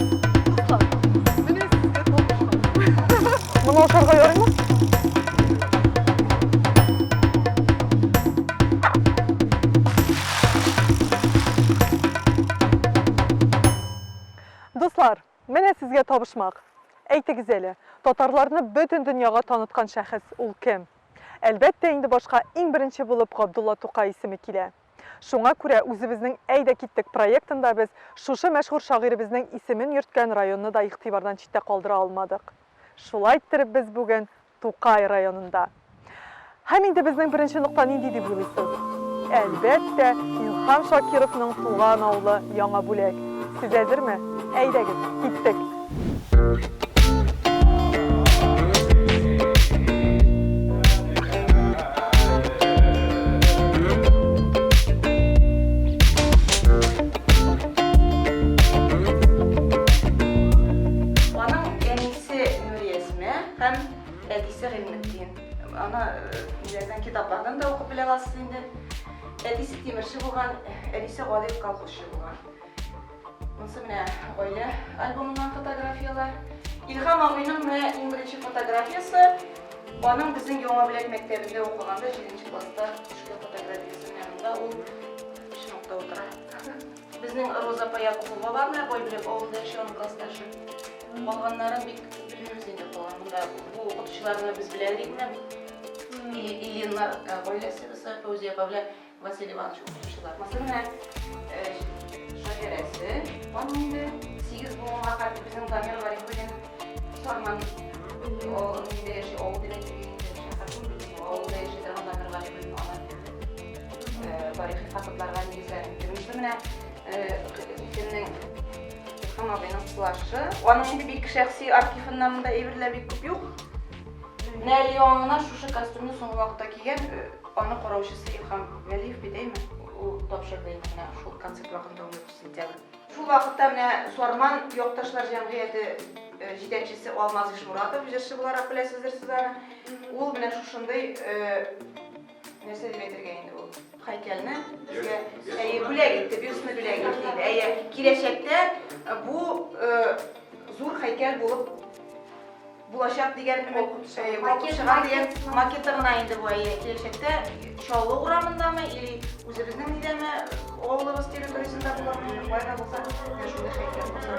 Дуслар, менә сезгә табышмак. Моны ашарга ярыймы? Дуслар, менә сезгә табышмак. Әйтегез әле, татарларны бөтен дөньяга таныткан шәхес ул кем? Әлбәттә инде башка иң беренче булып Габдулла Тукай исеме килә. Шуңа күрә үзебезнең Әйдә киттек проектында без шушы мәшһүр шагыйребезнең исемен йөрткән районны да игътибардан читтә калдыра алмадык. Шулай иттереп без бүген Тукай районында. Һәм инде безнең беренче нокта нинди дип уйлыйсыз? Әлбәттә, Илһам Шакировның туган авылы Яңа Бүләк. Сез әзерме? Әйдәгез, киттек! Аның әнисе Нуриәсмә һәм әтисе Гыйльметдин. Аны ниләрдән китаплардан да укып белә аласыз инде. Әтисе тимерче булган, әнисе гади колхозчы булган. Монысы менә гаилә альбомыннан фотографияләр. Илһам абыйның менә иң беренче фотографиясе, аның безнең Яңа Бүләк мәктәбендә укыганда 7 класста төшкән фотографиясе. Менә монда ул почмакта утыра. Безнең Роза апа Якупова бар, менә Байбүләк авылында яши, аның классташы. Калганнарын бик белмибез инде калган. Монда бу укытучыларны без белә идек менә. Ильиннар гаиләсе, Фәүзия апа белән Василий Иванович укытучылар. Монысы менә шәҗәрәсе аның инде. 8 буынга хәтле безнең Дамир Гарифуллин Сарман инде яши, авыл дип әйтергә инде, шәһәр түгел бит, авылда яши торган Дамир Гарифуллин аны тарихи фактларга нигезләнеп. Монысы менә кемнең Илһам абыйның плашы. Аның инде бик шәхси архивыннан монда әйберләр бик күп юк. Менә әле яңа гына шушы костюмны соңгы вакытта кигән. Аны караучысы Илһам Вәлиев бит, әйме? Ул тапшырды инде менә шул концерт вакытында 14 сентябрь. Шул вакытта менә Сарман якташлар җәмгыяте җитәкчесе Алмаз Ишмуратов, җырчы буларак беләсездер сез аны. Ул менә шушындый нәрсә дип әйтергә инде ул? Һәйкәлне безгә әйе бүләк итте, бюстны бүләк итте инде. Әйе, киләчәктә бу зур һәйкәл булып булачак дигән өмет калкып чыга дигән макеты гына инде бу, әйе, киләчәктә Чаллы урамындамы или үзебезнең нидәме, авылыбыз территориясендә булырмы инде, кая да булса, менә шундый һәйкәл булса.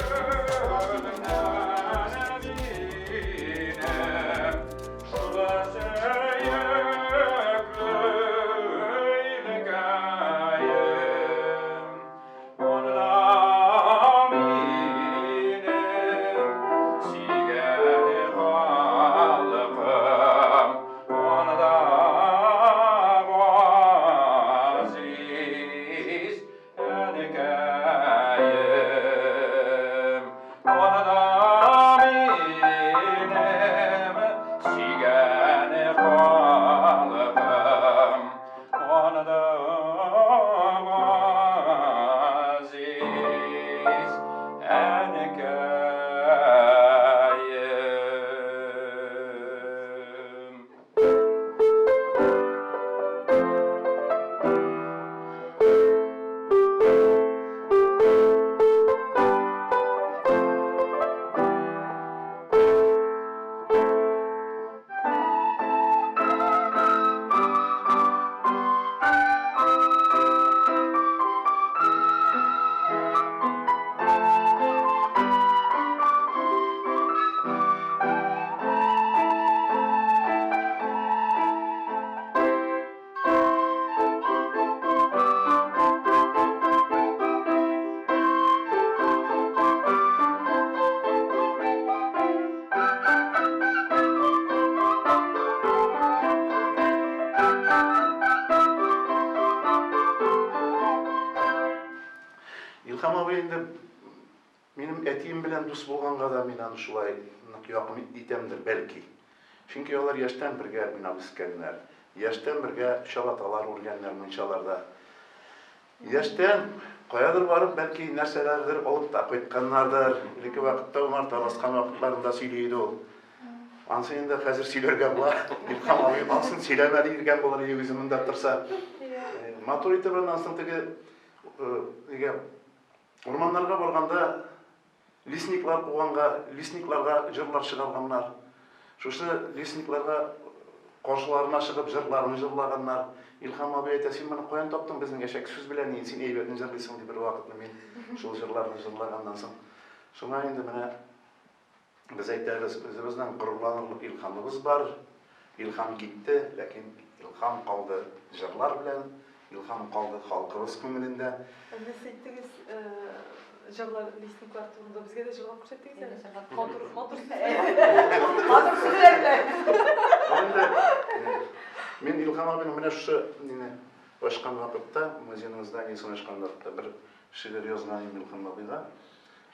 Илһам абый инде минем әтием белән дус булганга да мин аны шулай нык якын итәмдер, бәлки. Чөнки алар яшьтән бергә уйнап үскәннәр. Яшьтән бергә чабаталар үргәннәр мунчаларда. Яшьтән каядыр барып, бәлки, нәрсәләрдер алып та кайтканнардыр. Элекке вакытта умарта баскан вакытларында сөйли иде ул. Ансын инде хәзер сөйләргә була. Илһам абый ансын сөйләмә дигән булыр иде үзе монда торса. Матур итеп аннан соң теге нигә урманнарга барганда. Лесниклар куганга, лесникларга җырлар чыгарганнар. Шушы лесникларга каршыларына чыгып җырларын җырлаганнар. Илһам абый әйтә, син моны каян таптың, безнең әшәке сүз белән ни, син әйбәтен җырлыйсың, ди бервакытны мин шул җырларны җырлаганнан соң. Шуңа инде менә без әйтәбез, үзебезнең горурланырлык Илһамыбыз бар. Илһам китте, ләкин илһам калды җырлар белән, илһам калды халкыбыз күңелендә. Ә сез әйттегез, җырлар, лесниклар турында безгә дә җырлап күрсәттегез әле. Матур, матур сүзләр. Матур сүзләр белән. Инде мин Илһам абыйның менә шушы мине ачкан вакытта, музейның зданиесен ачкан вакытта бер шигырь язган идем Илһам абыйга.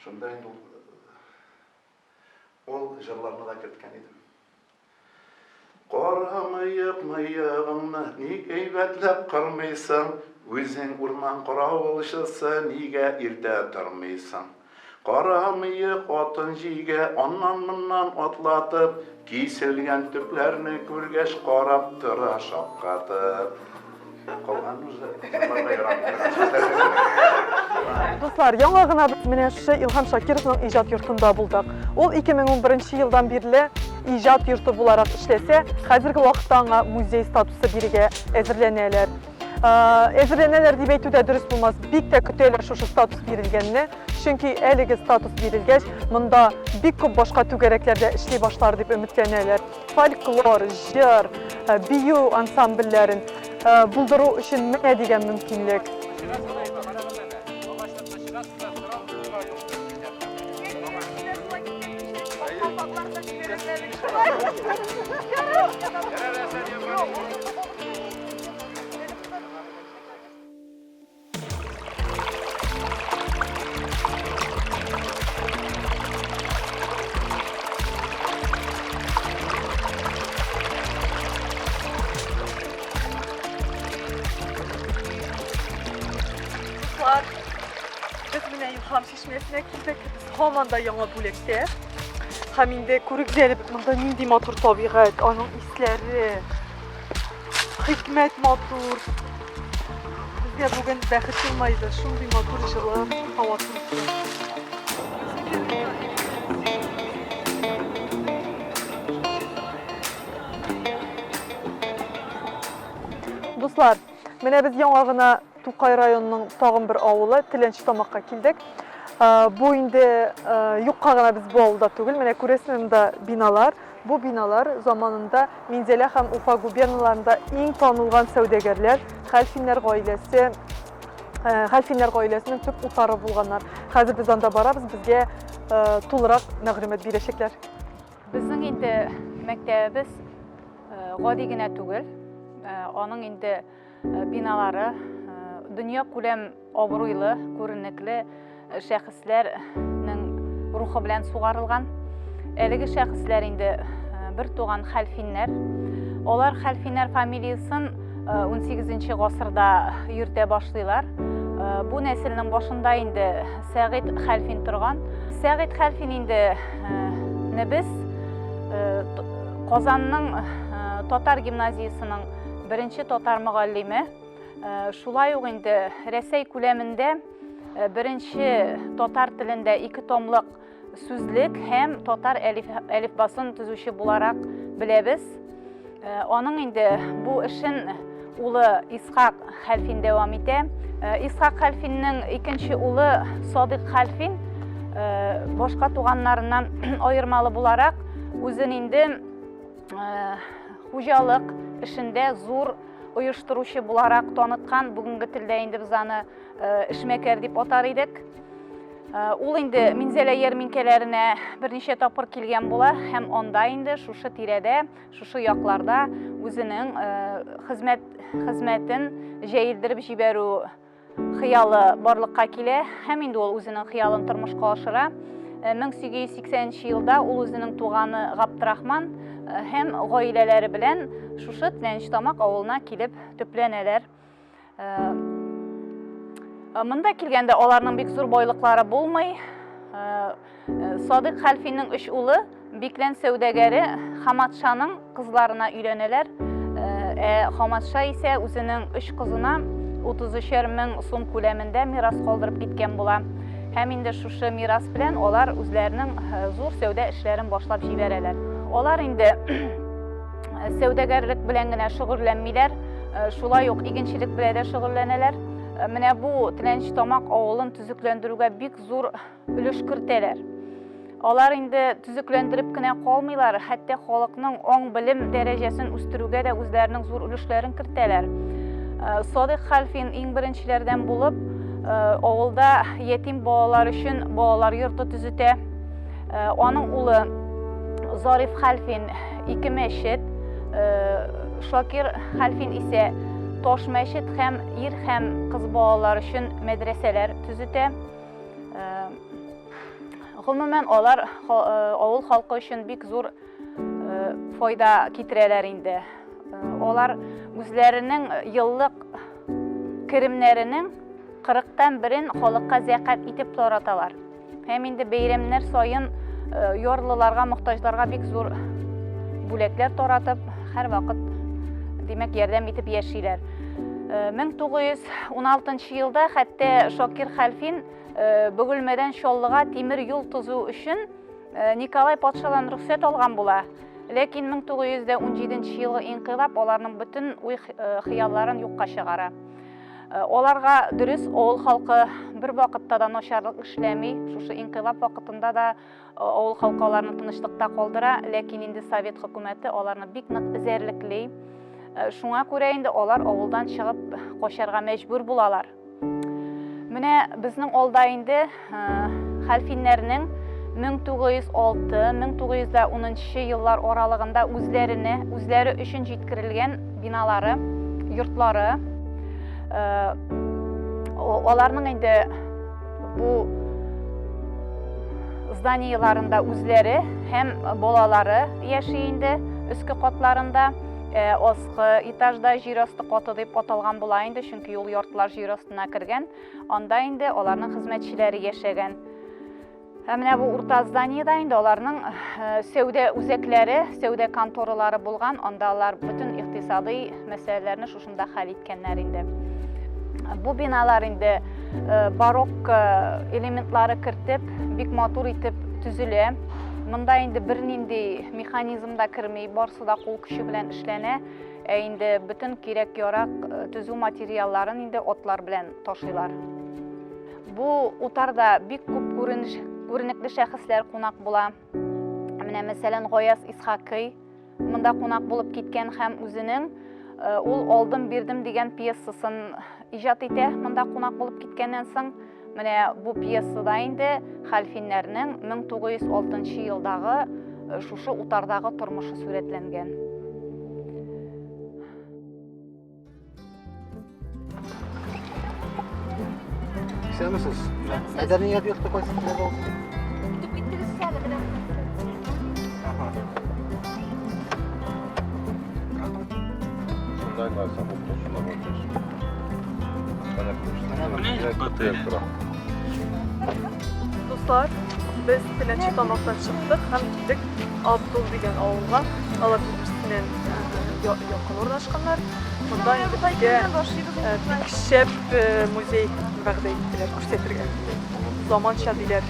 Шунда инде ул җырларны да керткән идем. Кара мыек мыегыңны ник әйбәтләп кырмыйсың? Үзең урман каравылчысы, нигә иртә тормыйсың? Кара мыек атын җигә, аннан-моннан атлатып, киселгән төпләрне күргәч, карап тора шаккатып. Калган уже җырларга ярамый торган сүзләр. Дуслар, яңа гына без менә шушы Илһам Шакировның иҗат йортында булдык. Ул 2011 елдан бирле иҗат йорты буларак эшләсә, хәзерге вакытта аңа музей статусы бирергә әзерләнәләр. Әзерләнәләр дип әйтү дә дөрес булмас, бик тә көтәләр шушы статус бирелгәнне, чөнки әлеге статус бирелгәч, монда бик күп башка түгәрәкләр дә эшли башлар дип өметләнәләр. Фольклор, җыр, бию ансамбльләрен булдыру өчен менә дигән мөмкинлек. Дуслар, без менә Илһам чишмәсенә килдек. Без һаман да яңа бүләктә. Һәм инде күрегез әле, монда нинди матур табигать, аның исләре. Хикмәт матур. Безгә бүген бәхет елмайды, шундый матур җылы һава сулышы. Дуслар, менә без яңа гына Тукай районының тагын бер авылы Теләнче Тамакка килдек. Бу инде юкка гына без бу авылда түгел. Менә күрәсезме монда биналар. Бу биналар заманында Минзәлә һәм Уфа губерналарында иң танылган сәүдәгәрләр Хәлфиннәр гаиләсе Хәлфиннәр гаиләсенең төп утары булганнар. Хәзер без анда барабыз, безгә тулырак мәгълүмат бирәчәкләр. Безнең инде мәктәбебез гади генә түгел. Аның инде биналары дөнья күләм абруйлы, күренекле шәхесләрнең рухы белән сугарылган. Әлеге шәхесләр инде бер туган хәлфиннәр. Алар хәлфиннәр фамилиясын 18 гасырда йөртә башлыйлар. Бу нәселнең башында инде Сәгыйть Хәлфин торган. Сәгыйть Хәлфин инде без Казанның татар гимназиясенең беренче татар мөгаллиме. Шулай ук инде Рәсәй күләмендә беренче татар телендә ике томлык сүзлек һәм татар әлифбасын төзүче буларак беләбез. Аның инде бу эшен улы Исхак Хәлфин дәвам итә. Исхак Хәлфиннең икенче улы Садыйк Хәлфин башка туганнарыннан аермалы буларак үзен инде хуҗалык эшендә зур оештыручы буларак таныткан. Бүгенге телдә инде без аны эшмәкәр дип атар идек. Ул инде Минзәлә ярминкәләренә берничә тапкыр килгән була һәм анда инде шушы тирәдә, шушы якларда үзенең хезмәт хезмәтен җәелдереп җибәрү хыялы барлыкка килә һәм инде ул үзенең хыялын тормышка ашыра. 1880 елда ул үзенең туганы Габдрахман һәм гаиләләре белән шушы Теләнче-Тамак авылына килеп төпләнәләр. Монда килгәндә аларның бик зур байлыклары булмый. Садыйк Хәлфинең өч улы Биклән сәүдәгәре Хаматшаның кызларына өйләнәләр. Ә Хаматша исә үзенең өч кызына 33 мең сум күләмендә мирас калдырып киткән була. Һәм инде шушы мирас белән алар үзләренең зур сәүдә эшләрен башлап җибәрәләр. Алар инде сәүдәгәрлек белән генә шөгыльләнмиләр, шулай ук игенчелек белән дә шөгыльләнәләр. Менә бу Теләнче Тамак авылын төзекләндерүгә бик зур өлеш кертәләр. Алар инде төзекләндереп кенә калмыйлар, хәтта халыкның аң-белем дәрәҗәсен үстерүгә дә үзләренең зур өлешләрен кертәләр. Э, Садыйк Хәлфин иң беренчеләрдән булып э, авылда ятим балалар өчен балалар йорты төзетә. Э, аның улы Зариф Хәлфин ике мәчет, Шакир Хәлфин исә таш мәчет һәм ир һәм кыз балалар өчен мәдрәсәләр төзетә. Гомумән, алар авыл халкы өчен бик зур файда китерәләр инде. Алар үзләренең еллык керемнәренең кырыктан берен халыкка зәкать итеп тараталар. Һәм инде бәйрәмнәр саен ярлыларга, мохтаҗларга бик зур бүләкләр таратып, һәрвакыт, димәк, ярдәм итеп яшиләр. 1916 елда хәтта Шакир Хәлфин Бөгелмәдән Чаллыга тимер юл төзү өчен Николай патшадан рөхсәт алган була. Ләкин 1917 елгы инкыйлаб аларның бөтен уй-хыялларын юкка чыгара. Аларга дөрес авыл халкы бер вакытта да начарлык эшләми. Шушы инкыйлаб вакытында да авыл халкы аларны тынычлыкта калдыра, ләкин инде совет хөкүмәте аларны бик нык эзәрлекли. Шуңа күрә инде алар авылдан чыгып качарга мәҗбүр булалар. Менә безнең алда инде хәлфиннәрнең 1906-1910 еллар аралыгында үзләренә, үзләре өчен җиткерелгән биналары, йортлары. Аларның инде бу зданиеларында үзләре һәм балалары яши инде өске катларында. Аскы этажда җир асты каты дип аталган була инде, чөнки ул йортлар җир астына кергән. Анда инде аларның хезмәтчеләре яшәгән. Ә менә бу урта зданиедә инде аларның сәүдә үзәкләре, сәүдә конторалары булган. Анда алар бөтен икътисадый мәсьәләләрне шушында хәл иткәннәр инде. Бу биналар инде барокко элементлары кертеп, бик матур итеп төзелә. Монда инде бернинди механизм да керми, барсы да кул көче белән эшләнә. Ә инде бөтен кирәк-ярак э, төзү материалларын инде атлар белән ташыйлар. Бу утарда бик күп күренеш, күренекле шәхесләр кунак була. Менә мәсәлән, Гаяз Исхакый монда кунак булып киткән һәм үзенең э, ул Алдым бирдем дигән пьесасын иҗат итә монда кунак булып киткәннән соң. Менә бу пьесада инде хәлфиннәрнең 1906 елдагы э, шушы утардагы тормышы сурәтләнгән. Исәнмесез. Мәдәният йорты кайсы телдә ул? Үтеп киттегез әле менә. Шунда инде сабып шунда булып. Дуслар, без Теләнче Тамактан чыктык һәм килдек Абдул дигән авылга. Алар бер-берсеннән якын урнашканнар. Монда инде безгә бик шәп музей вәгъдә иттеләр күрсәтергә. Заманча диләр.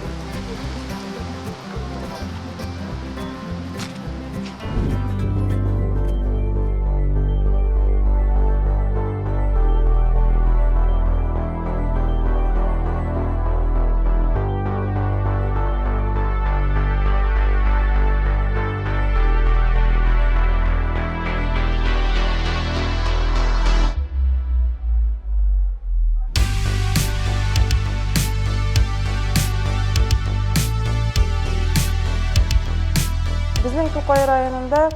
Безнең Тукай районында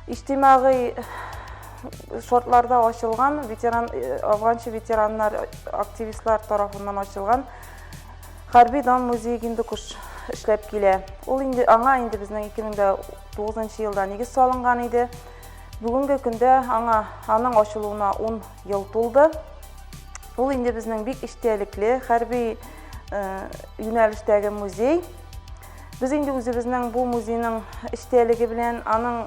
иҗтимагый шартларда ачылган ветеран э, афганчы ветераннар активистлар тарафыннан ачылган хәрби дан музее Гиндукуш эшләп килә. Ул инде аңа инде безнең 2009 елда нигез салынган иде. Бүгенге көндә аңа аның ачылуына 10 ел тулды. Ул инде безнең бик истәлекле хәрби юнәлештәге музей. Без инде үзебезнең бу музейның эчтәлеге белән, аның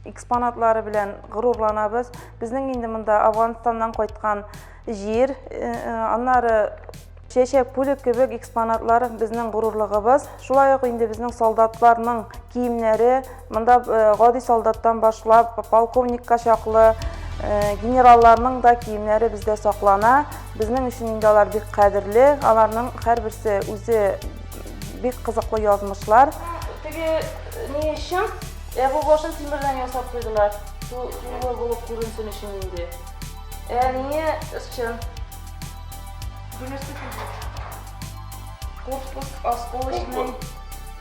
экспонатлары белән горурланабыз. Безнең инде монда Афганстаннан кайткан җир, аннары Чәчәк, пуля кебек экспонатлар безнең горурлыгыбыз. Шулай ук инде безнең солдатларның киемнәре, монда гади солдаттан башлап полковникка чаклы генералларның да киемнәре бездә саклана. Безнең өчен инде алар бик кадерле, аларның һәрберсе үзе бик кызыклы язмышлар. Теге ни өчен? Ә бу башын тимердән ясап куйдылар. Тулы булып күренсен өчен инде. Ә ние өчен? Бу нәрсә Корпус осколочный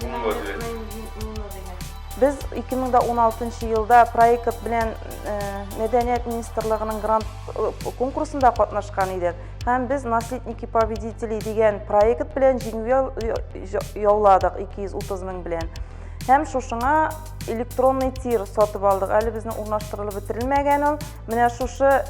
минометный мина дигән. Без 2016 елда проект белән Мәдәният министрлыгының грант конкурсында катнашкан идек. Һәм без Наследники победителей дигән проект белән җиңү яуладык 230 мең белән. Һәм шушыңа электронный тир сатып алдык. Әле безнең урнаштырылып бетерелмәгән ул. Менә шушы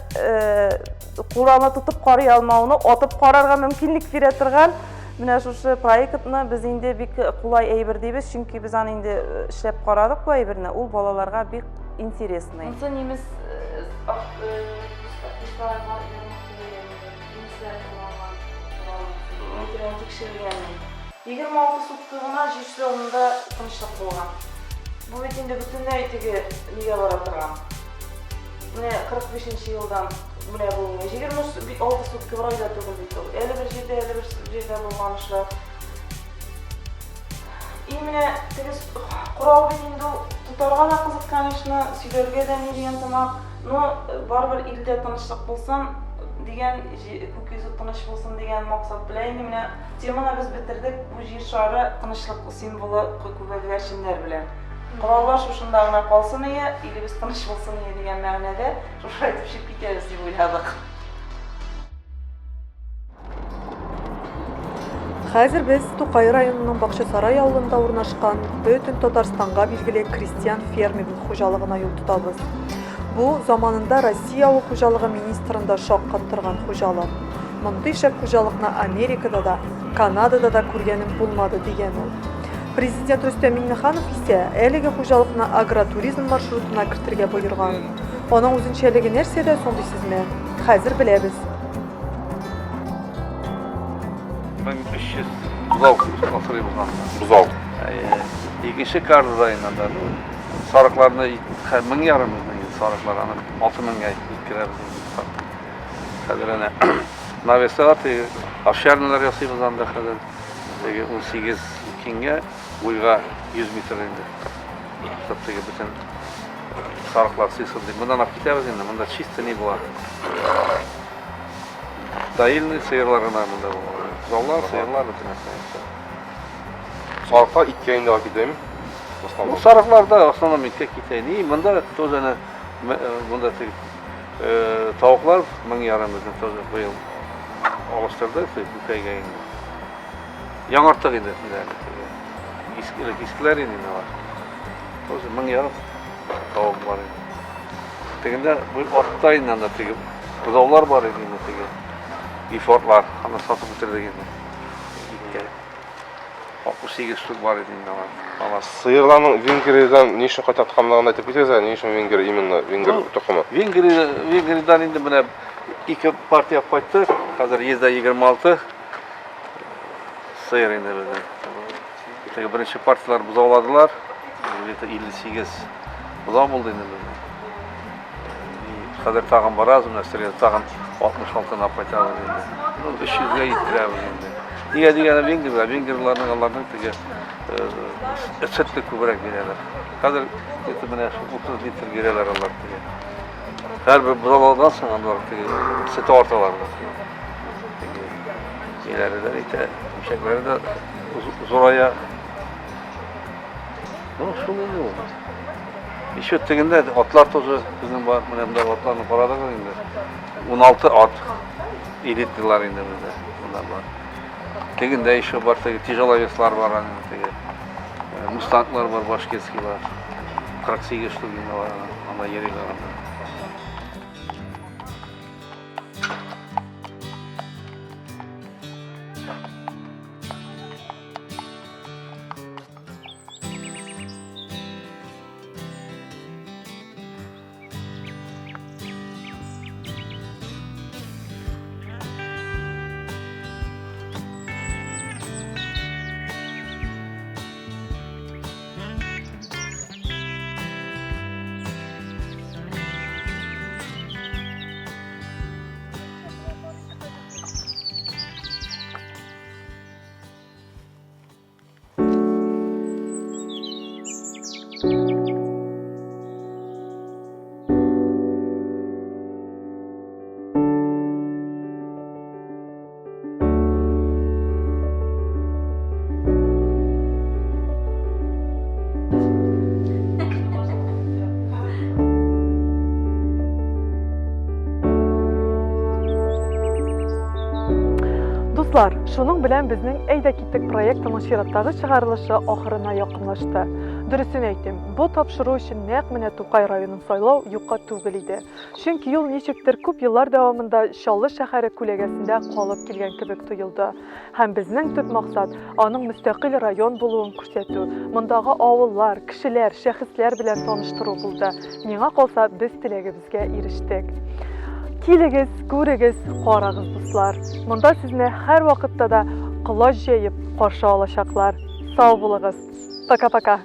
Куланы тотып карый алмауны атып карарга мөмкинлек бирә торган менә шушы проектны без инде бик кулай әйбер дибез, чөнки без аны инде эшләп карадык бу әйберне, ул балаларга бик интересный. Монсы немец 26 сутка гына җир шарында тынычлык булган. Бу бит инде бөтенләй теге нигә бара торган. Менә 45 нче елдан менә бу 26 сутка бер айда түгел бит ул. Әле бер җирдә, әле бер җирдә булган эшләр. И менә теге корал бит инде ул тотарга да кызык, конечно, сөйләргә дә ни дигән сымак. Но барыбер илдә тынычлык булсын дигән, күк йөзе тыныч булсын дигән максат белән инде менә теманы без бетердек. Бу җир шары тынычлык символы күгәрченнәр белән. Кораллар шушында гына калсын ие, илебез тыныч булсын ие дигән мәгънәдә шушылай итеп чыгып китәбез дип уйладык. Хәзер без Тукай районының Бакчасарай авылында урнашкан бөтен Татарстанга билгеле крестьян-фермерлык хуҗалыгына юл тотабыз. Бу, заманында Россия авыл хуҗалыгы министрын да шаккаттырган хуҗалык. Мондый шәп хуҗалыкны Америкада да, Канадада да күргәнем булмады, дигән ул. Президент Рөстәм Миңнеханов исә әлеге хуҗалыкны агротуризм маршрутына кертергә боерган. Аның үзенчәлеге нәрсәдә соң дисезме? Хәзер беләбез. 1300 бозау асрыйбыз анда. Бозау. Әйе. Икенче кардада инде анда. Сарыкларны 1500 безнең сарыклар, аны 6000-гә җиткерәбез инде. Хәзер әнә навеслар, теге овчарныйлар ясыйбыз анда хәзер. Теге 18 киңгә, буйга 100 метр инде. Чтоб теге бөтен сарыклар сыйсын дип. Моннан алып китәбез инде, монда чисто ни була. Доильный сыерлар гына монда була. Бозаулар, сыерлар бөтен нәрсә. Сарыклар иткә инде алып китәме? Ну, сарыклар да в основном иткә китә. И монда тоже әнә монда теге Тавыклар 1500 безнең тоже быел алыштырдык, күкәйгә инде. Яңарттык инде Искелек искеләр инде алар. Тоже 1500 тавык бар инде. Тегендә бу артта инде анда теге бозаулар бар иде инде теге. Гифортлар, аны сатып бетердек инде. Иткә. 68 штук бар иде инде алар. Алар. Сыерларның Венгриядән ни өчен кайтартканлыгын әйтеп китегез әле, ни өчен венгер именно венгер токымы? Венгрия, Венгриядән инде менә ике партия кайтты. Хәзер 126 сыер инде безнең. Теге беренче партияләр бозауладылар. Где-то 58 бозау булды инде безнең. Хәзер тагын барабыз, менә сырье тагын 66-ны алып кайтабыз инде. Ну, 300-гә җиткерәбез инде. Нигә дигәндә венгрлар, венгрларның аларның теге сөтне күбрәк бирәләр. Хәзер где-то менә 30 литр бирәләр алар теге. Һәрбер бозаудан соң алар теге сөте арталар. Теге ниләре дә әйтә, имчәкләре дә зурая. Ну, шул инде ул. Еще тегендә атлар тоже безнең бар. Менә монда атларны карадыгыз инде. 16 ат элитныйлар инде бездә. Монда бар. Тегендә еще бар, теге тяжеловеслар бар аның теге. Мустанглар бар, башкирскийлар. 48 штук инде алар анда йөриләр анда. Дуслар, шуның белән безнең Әйдә киттек проектының чираттагы чыгарылышы ахырына якынлашты. Дөресен әйтим, бу тапшыру өчен нәкъ менә Тукай районын сайлау юкка түгел иде. Чөнки ул ничектер күп еллар дәвамында Чаллы шәһәре күләгәсендә калып килгән кебек тоелды. Һәм безнең төп максат, аның мөстәкыйль район булуын күрсәтү, мондагы авыллар, кешеләр, шәхесләр белән таныштыру булды. Миңа калса, без теләгебезгә ирештек. Килегез, күрегез, карагыз, дуслар. Монда сезне һәрвакытта да колач җәеп каршы алачаклар. Сау булыгыз. Пока-пока.